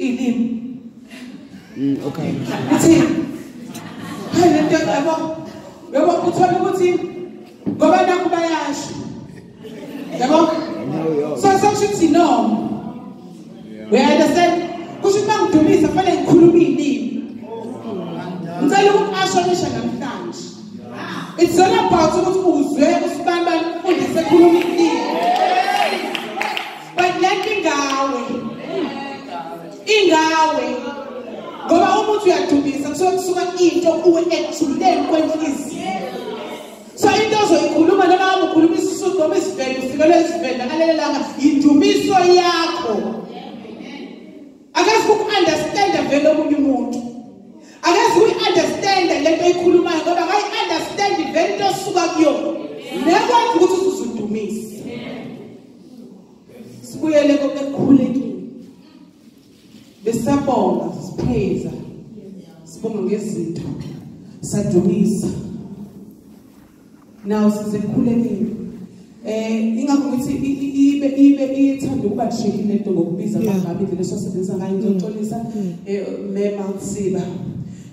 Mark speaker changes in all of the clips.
Speaker 1: Ilimi.
Speaker 2: Okay.
Speaker 1: Uthi hayi lento yabo. Yabo uthola ukuthi ngoba nakho bayasho. Yabo? So sokusho no. We understand? Kusho ukuthi mangidumisa kufanele ngikhulume ilimi. Ngicela ukuqashonisha namhlanje. It's all about ukuthi uzwe usibambane ufundise khuluma ilimi. But lento ingawe. Ingawe. Ngoba umuntu uyadumisa kusuke kusuka into kuwe ejuleni kwenhliziyo. So into ozoyikhuluma noma ngabe ukhuluma isiSuthu noma isiVenda ufikelwe isiVenda ngalelanga indumiso yakho. Akazi uku-understand vele omunye umuntu. Akazi uyi-understand lento oyikhulumayo ngoba akayi-understand vele into osuka kuyona. Nekwazi ukuthi usudumise. Sibuyele ekukhulekeni. Besabonga, sipraise. Sibonga ngezinto. Sadumisa. Now sizekhulekeni. Ingakho ukuthi ibe ithanda ukuba tricky lento ngokubiza amagama indlela esosebenzisa ngayo ngizoxolisa mema usiba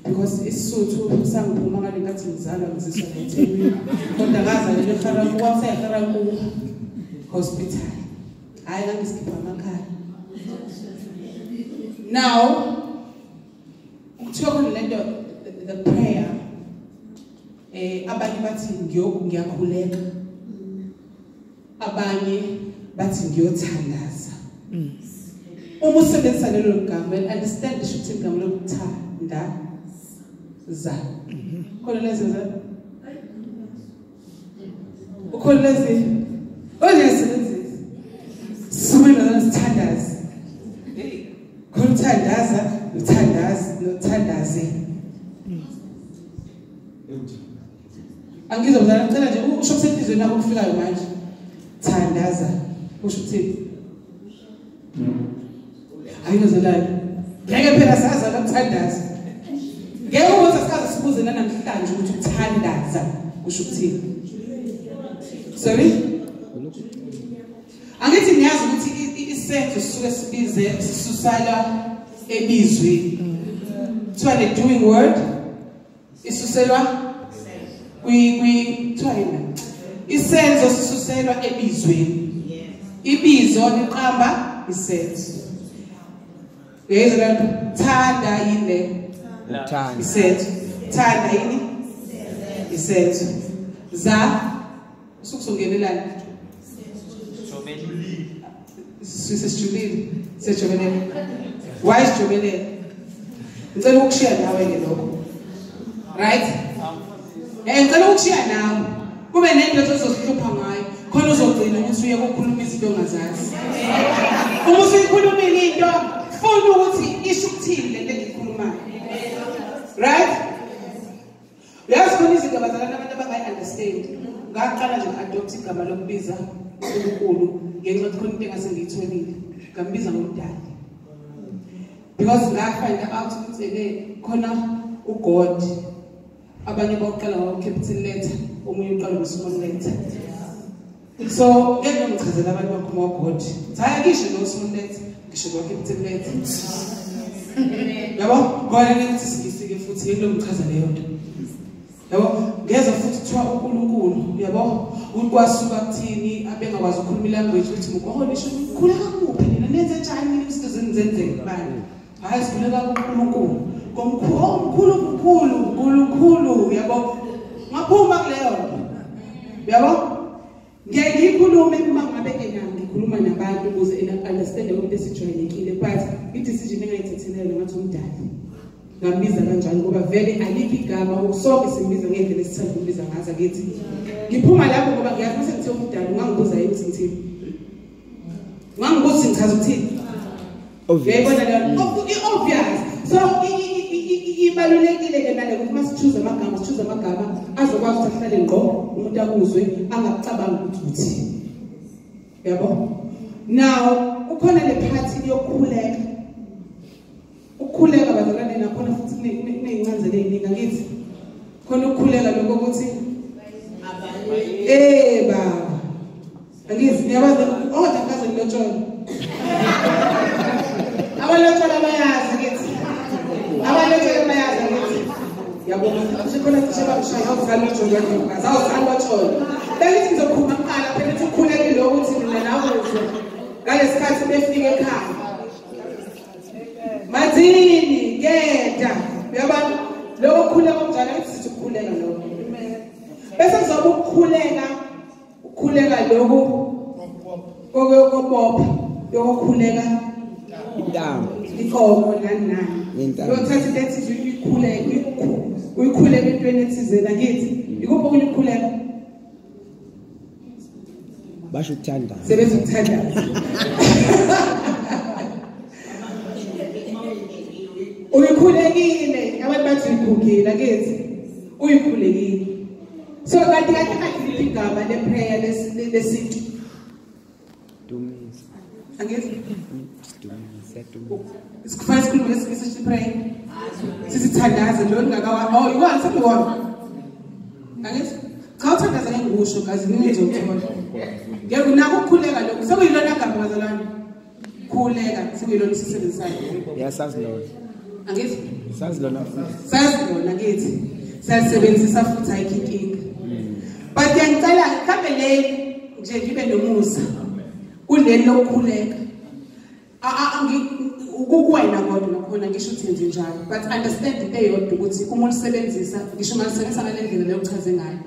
Speaker 1: because isiSuthu sangiphuma ngale nkathi ngizalwa ngiziswa eThekwini kodwa ngazalelwa eGarankuwa waseGarankuwa hospital hayi ngangisikipha amakhala. Now ukuthiwa khona lento the prayer abanye bathi ngiyakhuleka, abanye bathi ngiyothandaza. Uma usebenzisa lelo gama, understand isho ukuthi igama lokuthandaza. Khona lezi za ukhona lezi oyisebenzisa sibona sithandaza. Khona uthandaza, uthandaza, nothandaze. Angizobuzana ngicela nje usho kusenhlizweni yakho kufikayo manje. Thandaza usho ukuthini? Ayinozelayo. Ngeke phela saza lokuthandaza. Ngeke ukuthi asikaze sibuze namhlanje ukuthi ukuthandaza kusho ukuthini. Sorry? Angithi niyazi ukuthi isenzo sisuke sibize sisusala ebizweni. Kuthiwa the doing word isuselwa kwi kuthiwa yini? Isenzo sisuselwa ebizweni. Ibizo liqamba isenzo. Uyezwa lento? Thanda yini le? Isenzo. Thanda yini? Isenzo. Za usukusongelelana. Sisijulile. Sejobelele. Why sijobelele? Ngicela ukushiya nawe ke lokho. Right? Ngicela ukushiya nawe. Kube nento ozozihlupha ngayo. Khona uzogcina ukuthi uye ukukhuluma izinto ongazazi. Uma usuyikhulumile into, funa ukuthi isho ukuthini lento engiyikhulumayo. Right? Uyazi khona izinto abazalwane abantu abangayi-understand. Ngaqala nje ngi-adopt igama lokubiza uNkulunkulu ngenxa yokuthi khona into engase ngiyitholile. Ngambiza ngomdali. Because nga-find out ukuthi khona uGod. Abanye baqala ngo-capital letter, omunye uqala ngo-small letter. So ngeke ngichazele abantu bakhuluma ngoGod. Hayi ngisho no small letter, ngisho no capital letter. Yabo, ngona ukuthi singifike futhi ngeke ngichaze leyo nto. Yabo, ngeza futhi kuthiwa uNkulunkulu, yabo, ukwasuka kuthini abengakwazi ukukhuluma ilanguage ukuthi mgoho nisho nikhuleka kuphi nina nenze njani izinto zenizenzeke kubani. Hayi sikhuleka kuNkulunkulu. Komkhulu, omkhulu, mkhulu, uNkulunkulu, yabo. Ngaphuma kuleyo nto. Yabo? Ngeke ngikhulume uma ngabe ena ngikhuluma nabantu ukuze ena understand into esijwayelekile, but i-decision engayithathileyo ngathi umdali. Ngambiza kanjani ngoba vele alikho igama sonke simbiza ngendlela esithanda ukubiza ngazo akithi. Ngiphuma lapho ngoba ngiyazi mase ngithe umdali ungangibuza yini ukuthi ngithini. Ungangibuza ngichaza ukuthini? Uyayibona leyo obvious. So ibalulekile ke nale ukuthi masichoose amagama, sichoose amagama azokwazi ukuthi ahlale ngqo umuntu akuzwe angacabangi ukuthi uthini. Yabo? Now ukhona le part yokukhuleka. Ukukhuleka bazalwane nakhona futhi kuney'ncanzelo ey'ningi angithi. Khona ukukhuleka lokho ukuthi baba. Angithi niyabazi oh ndakaze ngilotshole. Abalotshela bayazi kithi. Abalotshela bayazi kithi. Yabona sikhona cishe bamshaya awuzalotshela nje. Awuzalotshela. Bengithi ngizokhuluma kuqala phela ukuthi ukhulekile ukuthi mina nawe uzwe. Ngalesikhathi befika ekhaya. Madini geda. Uyabona lokho kukhuleka kanjalo athi sithi ukukhuleka lokho. Bese kuzoba ukukhuleka ukukhuleka lokho kokobopha yokukhuleka
Speaker 2: intambo
Speaker 1: inkomo nani nani. Uyothatha into ethize uyikhuleke uyikhuleke entweni ethizena kithi. Ikuphi okunye ukukhuleka?
Speaker 2: Basho ukuthandaza.
Speaker 1: Sebenza ukuthandaza. Uyikhulekile abantu bathi uyikhulekile akithi. Uyikhulekile. So kanti kahle kahle igama le prayer lesintu.
Speaker 2: Dumisa.
Speaker 1: Angithi?
Speaker 2: Dumisa, dumisa.
Speaker 1: Isikufanele sikhulume ngesingisi prayer. Sisithandaze lo ngakawa. Oh, you want something one. Angithi? Cha uthandaza ngikusho kazi nini uzothola. Ngeke nakho ukukhuleka lokho. Sekuyilona gama bazalwane. Khuleka sekuyilona isisebenzisayo.
Speaker 2: Yasazi lona.
Speaker 1: Angithi?
Speaker 2: Sazi lona futhi.
Speaker 1: Sazi lona kithi. Siyasebenzisa futhi ayikho inkinga. But ngiyacela mhlambe le nje ngibe nomusa. Kuleli lokukhuleka. Ukukwena kodwa nakhona ngisho ukuthi nje njalo. But understand into eyodwa ukuthi uma ulisebenzisa ngisho malisebenzisa ngale ndlela leyo uchaze ngayo.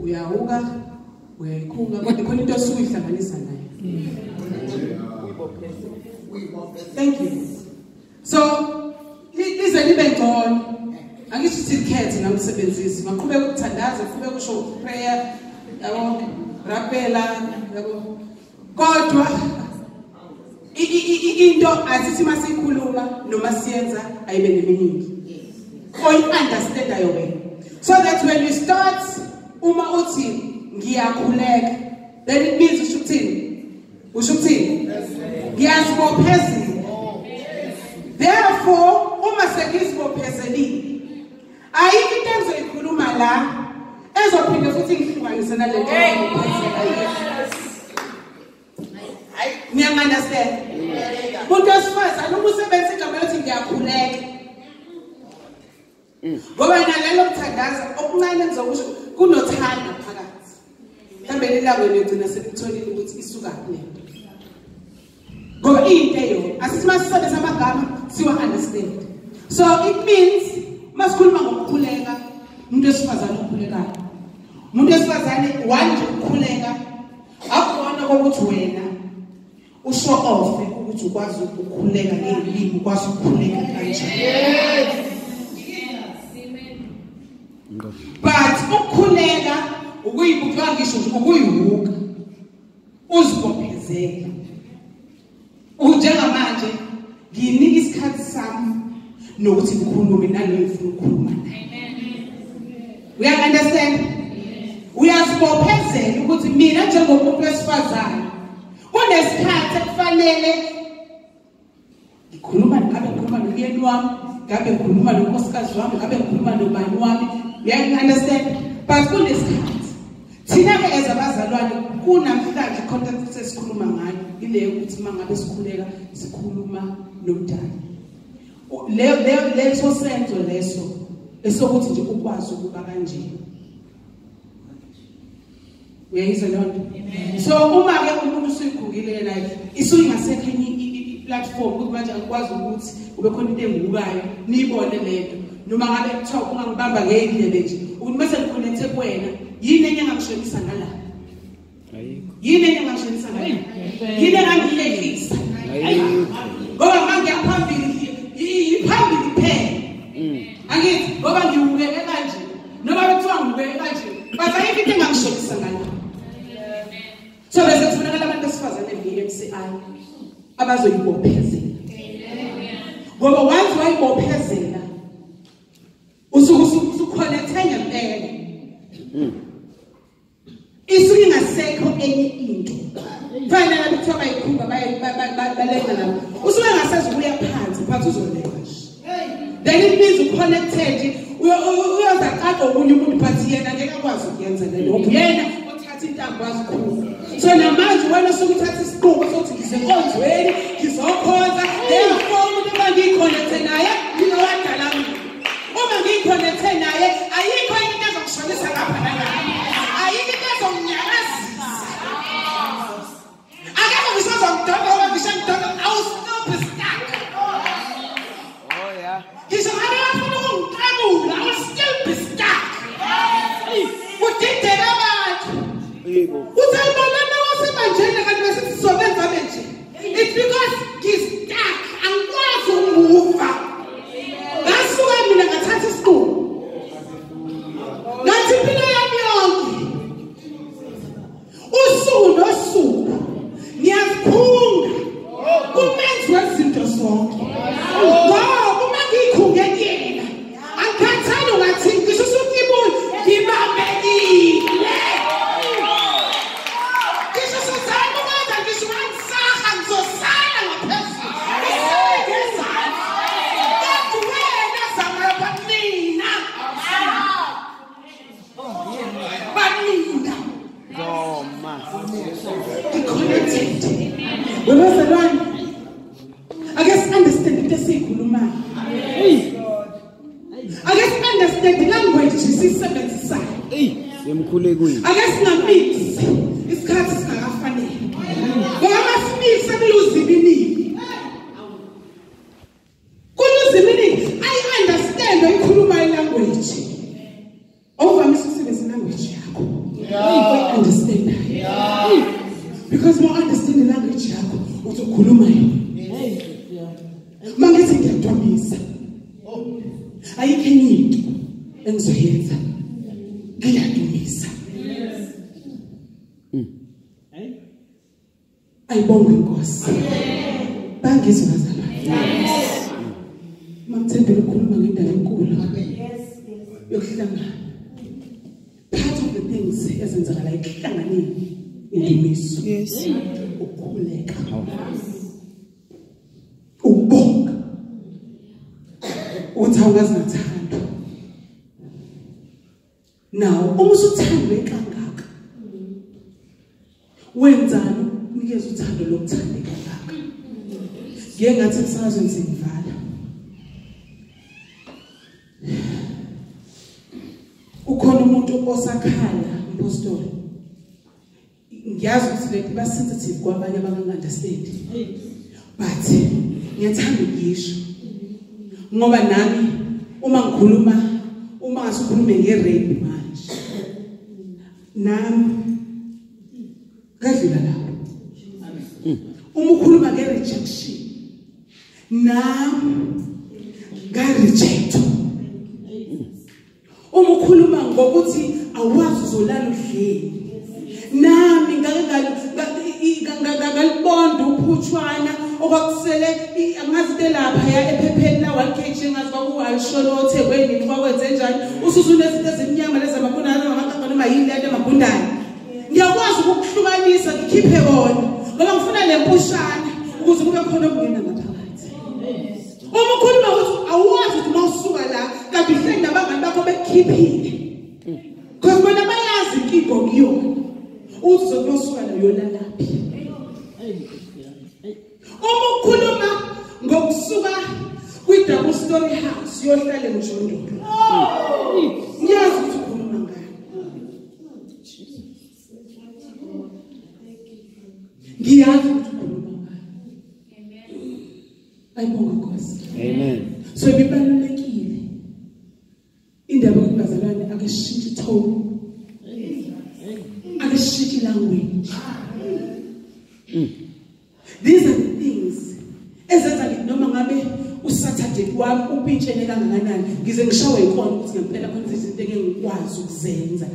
Speaker 1: Uyawuka, uyayikhunga kodwa khona into osuke uyihlanganisa nayo. Thank you. So lize libe ngcono. Angisho ukuthi likhethe namsebenzisi. Maqhubeka ukuthandaza, uqhubeka usho prayer, yabo, rapela, yabo. Kodwa into asithi masikhuluma noma siyenza ayibe neminingi. Oyi-understandayo wena. So that when you start uma uthi ngiyakhuleka, then it means usho ukuthini? Usho ukuthini? Ngiyazibophezela. Therefore, uma sengizibophezelile, ayikho into engizoyikhuluma la ezophinde futhi ngihlukanise nale nto engiyibophezela. Niyangi-understand? Umuntu wesifazane uma usebenzisa igama lokuthi ngiyakhuleka. Ngoba nalelo kuthandaza okuncane ngizokusho kunothando phakathi. Mhlawumbe lelanga nigcina selitholile ukuthi isuka lento. Ngoba into eyodwa asithi masisebenzisa amagama siwa understand. So it means masikhuluma ngokukhuleka umuntu wesifazane okhulekayo. Umuntu wesifazane wanje ukukhuleka akubona ukuthi wena usho off ukuthi ukwazi ukukhuleka ngelimi ukwazi ukukhuleka kanjani. But ukukhuleka ukuyibuka ngisho ukuyihuka uzibophezela. Njengamanje nginika isikhathi sami nokuthi ngikhulume nalo ngifuna ukukhuluma naye. Uya understand? Uyazibophezela ukuthi mina njengomuntu wesifazane kunesikhathi ekufanele ngikhuluma ngabe ngikhuluma nomyeni wami, ngabe ngikhuluma nonkosikazi wami, ngabe ngikhuluma nobani wami. Uya understand? But kunesikhathi thina ke as abazalwane kunamhlanje contact sesikhuluma ngayo ile ukuthi mangabe sikhuleka sikhuluma nomdali. Leso senzo leso esokuthi nje ukwazi ukuba kanje. Uyayizwa leyo nto? So uma ke umuntu usuyikhungile yena isuyingasekho enye i-platform ukuthi manje angikwazi ukuthi ube khona into engukayo niyibone lento noma ngabe kuthiwa ungangibamba ngeyindlebe nje ukuthi mase ngiconnecte kuwena yini enye engangishonisa ngala?
Speaker 2: Ayikho.
Speaker 1: Yini enye engangishonisa ngala? Yini engangiyehlisa? Ngoba manje ngiyaphambili iphambili kuphela. Angithi ngoba ngiwubeke kanje noma bekuthiwa ngiwubeke kanje but ayikho into engangishonisa ngala. So bese kufunakala abantu besifazane be-MCI abazoyibophezela. Ngoba once wayibophezela usuke usuconnecte ngempela. Isuke ingasekho enye into. Fana nabe kuthiwa bayikhumba balenga lapho. Usuke engasezukuya phansi, phansi uzolenga nje. Then it means uconnected uyoza qada omunye umuntu but yena ngeke akwazi ukuyenza lento. Ngoba yena othatha intambo azikhulu. So namanje wena usuke uthatha isiquko sokuthi ngisenkonzweni, ngizokhonza, therefore zonke. Ngoba uma ngikhunge kuyena angikhathali ungathi ngisho usukibuya ngibambekile. Ngisho usuzama ukwenza ngisho wangisaha ngizosala ngaphezulu. Ngisale ngezansi. Kodwa wena zama banina. Banina.
Speaker 2: Goma.
Speaker 1: Connected. Webazalwane, ake si-understand into esiyikhulumayo. Ake si-understand language esiyisebenzisayo.
Speaker 2: Emkhulekweni.
Speaker 1: Ake singamix isikhathi singakafanele. Ngoba masimix kuluza iminingi. Kuluza iminingi. I understand oyikhuluma ilanguage. Awuvamise ukusebenzisa ilanguage yakho. I understand. Because more understand the language yakho uzokhuluma yona. Mangithi ngiyadumisa. Ayikho enye into engizoyenza. Ngiyadumisa. Ayibongwe inkosi. Bangizwe bazalwane. Mamthembele ukukhuluma ngendaba enkulu. Yokuhlangana. Part of the things ezenzakala ekuhlanganeni indumiso.
Speaker 2: Yes.
Speaker 1: Ukukhuleka. Ukubonga. Uthi awukazi ngathandwa. Now, uma usuthandwe kangaka, wenzani unikeze uthando lokuthande kangaka? Ngiye ngathi emsakazweni sengivala. Ukhona umuntu osakhala, mpostoli. Ngiyazi ukuthi lento iba sensitive kwabanye abanganga-understand. But ngiyathanda ukuyisho. Ngoba nami uma ngikhuluma, uma ngasukhulume nge-rape manje, nami ngadlula lapho. Uma ukhuluma nge-rejection, nami nga-reject. Uma ukhuluma ngokuthi awazi uzolala udleni, nami ngake ngalibonda uphutshwana okwakusele angazi into lapha ya ephepheni la 1 kg ngazi kwakuwalisholo othekwe nini kwakwenze njani ususunezinto ezimnyama lezi amagundane amakaka noma yini lento emagundane. Ngiyakwazi ukukuhlukanisa ngikhiphe kona ngoba ngifuna le mpushana ukuze kube khona okungena ngaphakathi. Uma ukhuluma ukuthi awazi ukuthi mawusuka la kade uhleli nabangani bakho bekukhiphile, because bona bayazi inkinga okuyona uthi uzokusuka la uyolalaphi. Uma ukhuluma ngokusuka kwi-double story house uyohlala emjondolo, ngiyazi ukuthi ukhuluma ngani. Ngiyazi ukuthi ukhuluma ngani. Ayibonga Nkosi.
Speaker 2: Amen.
Speaker 1: So ibibalulekile indaba yokubazalwane, ake sishintshe tone, ake sishintshe language. These are the things ezenza ngithi noma ngabe uSaturday wami upintshene kangakanani, ngize ngishawe ikona ukuthi ngempela khona izinto engingikwazi ukuzenza,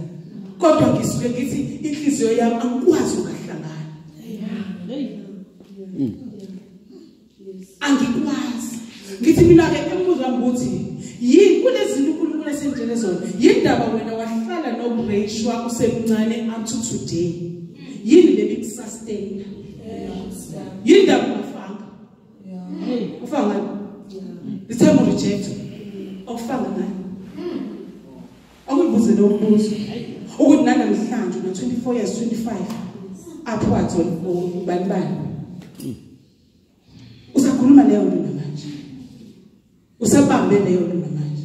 Speaker 1: kodwa ngisuke ngithi inhliziyo yami angikwazi ukuhlangana. Angikwazi. Ngithi mina ke embuzo wami ukuthi yini kulezinto uNkulunkulu asengitshele zona, yindaba wena wahlala nokureyishwa usemncane up to today, yini le bikusustain? Yindaba ungafanga. Ufanga ngani? The time you reject, awufanga ngani? Akuyibuze lo mbuzo ukuthi nanamhlanje una 24 years 25 upwards bani bani usakhuluma leyo nto namanje, usabambe leyo nto namanje,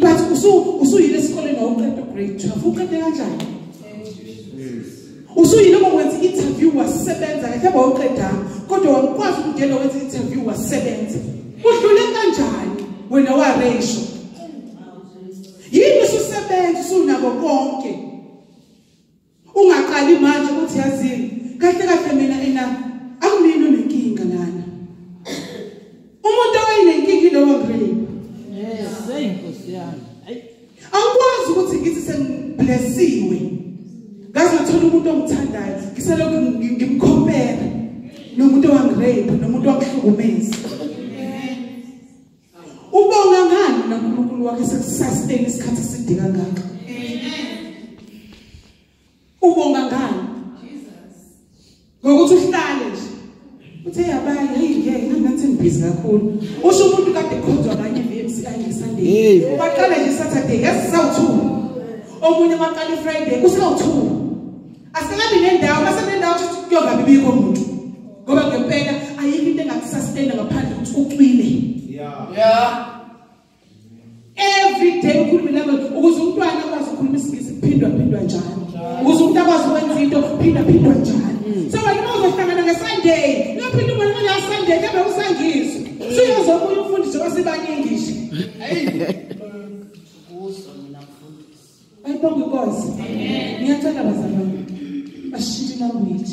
Speaker 1: but usuyile esikoleni wawuqeda grade 12, uqede kanjani? Usuyile ngokwenza interview wasebenza kahle bawuqedanga, kodwa wakwazi ukungena wenza interview wasebenza. Udlule kanjani wena waresho? Yini ususebenza usunako konke? Ungaqali manje ukuthi yazini kahle kahle mina ena akumina unenkinga lana. Umuntu owayenenkinga ilowo grade.
Speaker 3: Yes, inkosi yami.
Speaker 1: Angikwazi ukuthi ngithi sengiblessiwe. Ngaze ngathola umuntu ongithandayo, ngiselokhu ngimkhompera nomuntu owangirape, nomuntu owangihlukumeza. uNkulunkulu wakhe sekusustain isikhathi eside kangaka. Amen. Ubonga ngani? Jesus. Ngokuthi uhlale nje. Uthe yabayi hey ngeke ngathi ngibhizi kakhulu. Usho umuntu kade ekhonzwa kanye VMCI ngeSunday. Baqala nje Saturday yesisawu2. Omunye waqala iFriday kusawu2. Asingabi nendawo base nendawo ukuthi kuyogabi bikho umuntu. Ngoba ngempela ayikho into engakusustain ngaphandle ukuthi ucwile.
Speaker 4: Yeah. Yeah.
Speaker 1: Every day ukhuluma language ukuze umntwana akwazi ukukhuluma isiNgisi kuphindwa phindwa njalo. Ukuze umuntu akwazi ukwenza into phindwa phindwa njalo. So wena uzohlangana ngeSunday, uyophinda ubone ngale Sunday kebe usangizwe. Siyozobuya umfundisi wasibaningi nje.
Speaker 3: Hey. Kuso mina mfundisi.
Speaker 1: Ayibonge inkosi. Amen. Ngiyacela bazalwane. Ashintshe language.